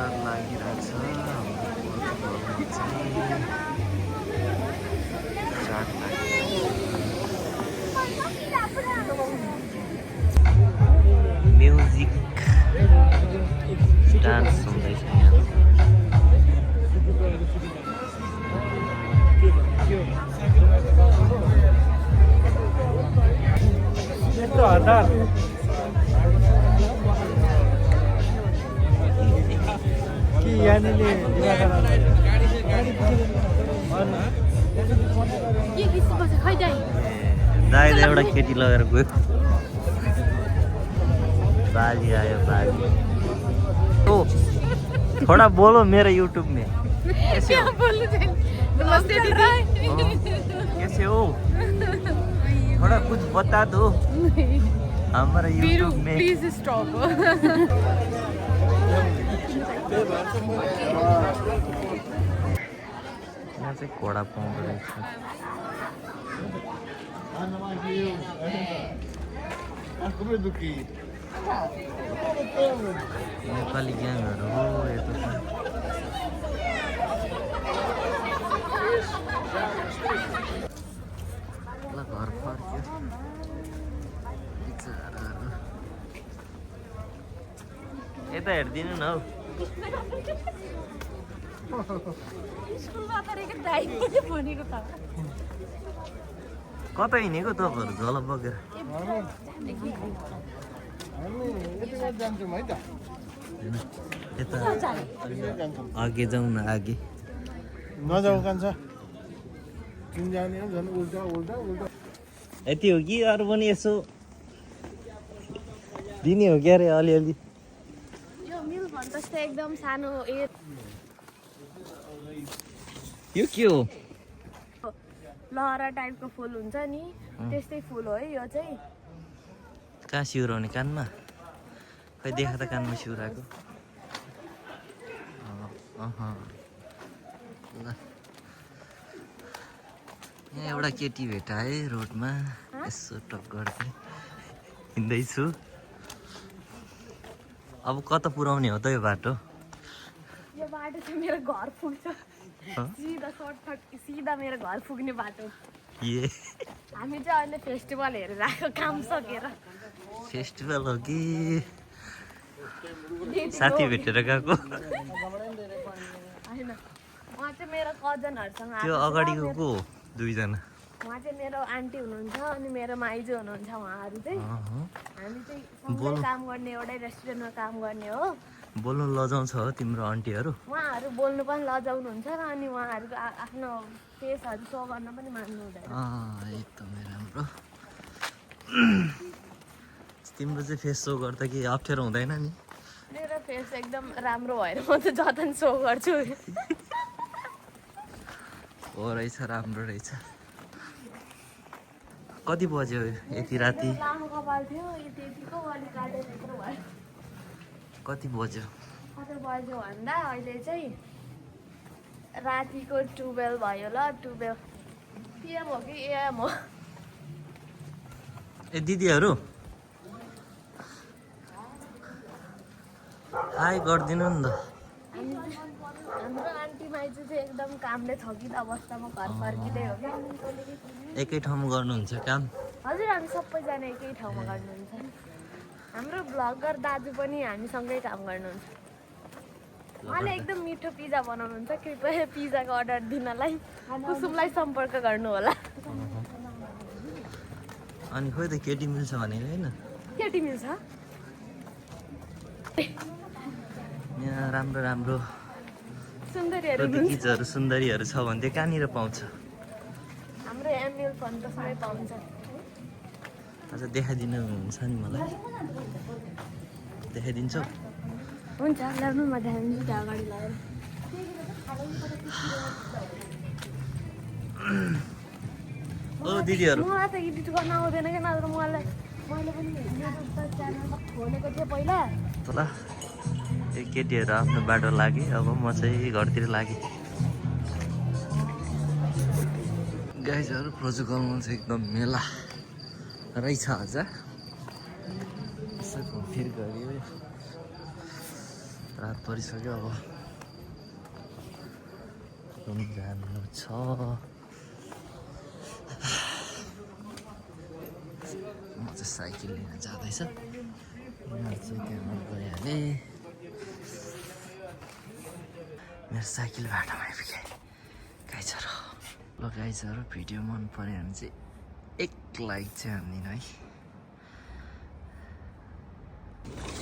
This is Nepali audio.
अचार लागिरहेछ चाट म्युजिक डान्स हुँदैछ यहाँ दाइले एउटा केटी लगेर गयो बाली आयो बाली ओ थोड़ा बोलो मेरे यूट्यूब में कैसे हो नमस्ते दीदी कैसे हो थोड़ा कुछ बता दो हमारा यूट्यूब में प्लीज स्टॉप यहाँ चाहिँ घोडा पाउँदो रहेछ नेपाली ग्याङहरू हो यता ल घर फर्क्यो बिचराहरू यता हेरिदिनु न हौ कता हिँडेको तपाईँहरू झल बगेर यता अघि जाउँ न अघि नजाऊ कान्छ जाने झन् उल्टा उल्टा उल्टा यति हो कि अरू पनि यसो दिने हो क्या अरे अलिअलि यो मिल भन्दा एकदम सानो यो के हो लहरा टाइपको फुल हुन्छ नि त्यस्तै फुल हो है यो चाहिँ कहाँ सिउराउने कानमा खै देखा त कानमा सिउराएको ल यहाँ एउटा केटी भेटाएँ रोडमा यसो टक गर्दै हिँड्दैछु अब कता पुऱ्याउने हो त यो बाटो यो बाटो चाहिँ मेरो घर पुग्छ सिधा सर्टकट सिधा मेरो घर पुग्ने बाटो ए हामी चाहिँ अहिले फेस्टिभल हेरेर आएको काम सकेर फेस्टिभल हो कि साथी भेटेर गएको होइन उहाँ चाहिँ मेरो कजनहरूसँग त्यो अगाडिको को हो दुईजना उहाँ चाहिँ मेरो आन्टी हुनुहुन्छ अनि मेरो माइजू हुनुहुन्छ उहाँहरू चाहिँ हामी चाहिँ सँगै काम गर्ने एउटै रेस्टुरेन्टमा काम गर्ने हो बोल्नु लजाउँछ हो तिम्रो आन्टीहरू उहाँहरू बोल्नु पनि लजाउनुहुन्छ र अनि उहाँहरूको आफ्नो फेसहरू सो गर्न पनि मान्नु हुँदैन एकदमै राम्रो तिम्रो चाहिँ फेस सो गर्दा कि अप्ठ्यारो हुँदैन नि मेरो फेस एकदम राम्रो भएर म त जतन सो गर्छु हो रहेछ राम्रो रहेछ कति बज्यो यति राति लामो कपाल थियो यतिको अलिक काटेर यत्रो भयो कति बज्यो कति बज्यो भन्दा अहिले चाहिँ रातिको 12 भयो ल 12 पिएम हो कि एएम हो ए दिदीहरू हाई गरिदिनु नि त हाम्रो आन्टी माइजू चाहिँ एकदम कामले थकित अवस्थामा घर फर्किँदै हो कि एकै ठाउँमा गर्नुहुन्छ काम हजुर हामी सबैजना एकै ठाउँमा गर्नुहुन्छ हाम्रो भ्लगर दाजु पनि हामीसँगै काम गर्नुहुन्छ उहाँले एकदम मिठो पिज्जा बनाउनुहुन्छ कृपया पिज्जाको अर्डर दिनलाई कुसुमलाई सम्पर्क गर्नु होला अनि खोइ त केटी मिल्छ भनेको होइन केटी मिल्छ यहाँ राम्रो राम्रो सुन्दरीहरू प्रतिकिजहरू सुन्दरीहरू छ भने त्यो कहाँनिर पाउँछ हाम्रो एनुअल फन्ड त सबै पाउँछ अझ देखाइदिनु हुन्छ नि मलाई देखाइदिन्छौ हुन्छ ल्याउनु म देखाइदिन्छु त्यो अगाडि लगाएर ओ दिदीहरू मलाई त एडिट गर्न आउँदैन क्या नत्र मैले पनि युट्युब च्यानल खोलेको थिएँ पहिला ल यो केटीहरू आफ्नो बाटो लागे अब म चाहिँ घरतिर लागेँ गाइजहरू प्रोटोकलमा चाहिँ एकदम मेला रहेछ अझ यसो घुमफिर गऱ्यो रात परिसक्यो अब रुम जानु छ म चाहिँ साइकल लिन जाँदैछ यिनीहरू चाहिँ त्यहाँ गइहाले मेरो साइकल बाटोमा आइपुगे गाइजहरू ल गाइजहरू भिडियो मन पऱ्यो भने चाहिँ एक लाइक चाहिँ हानिदिनु है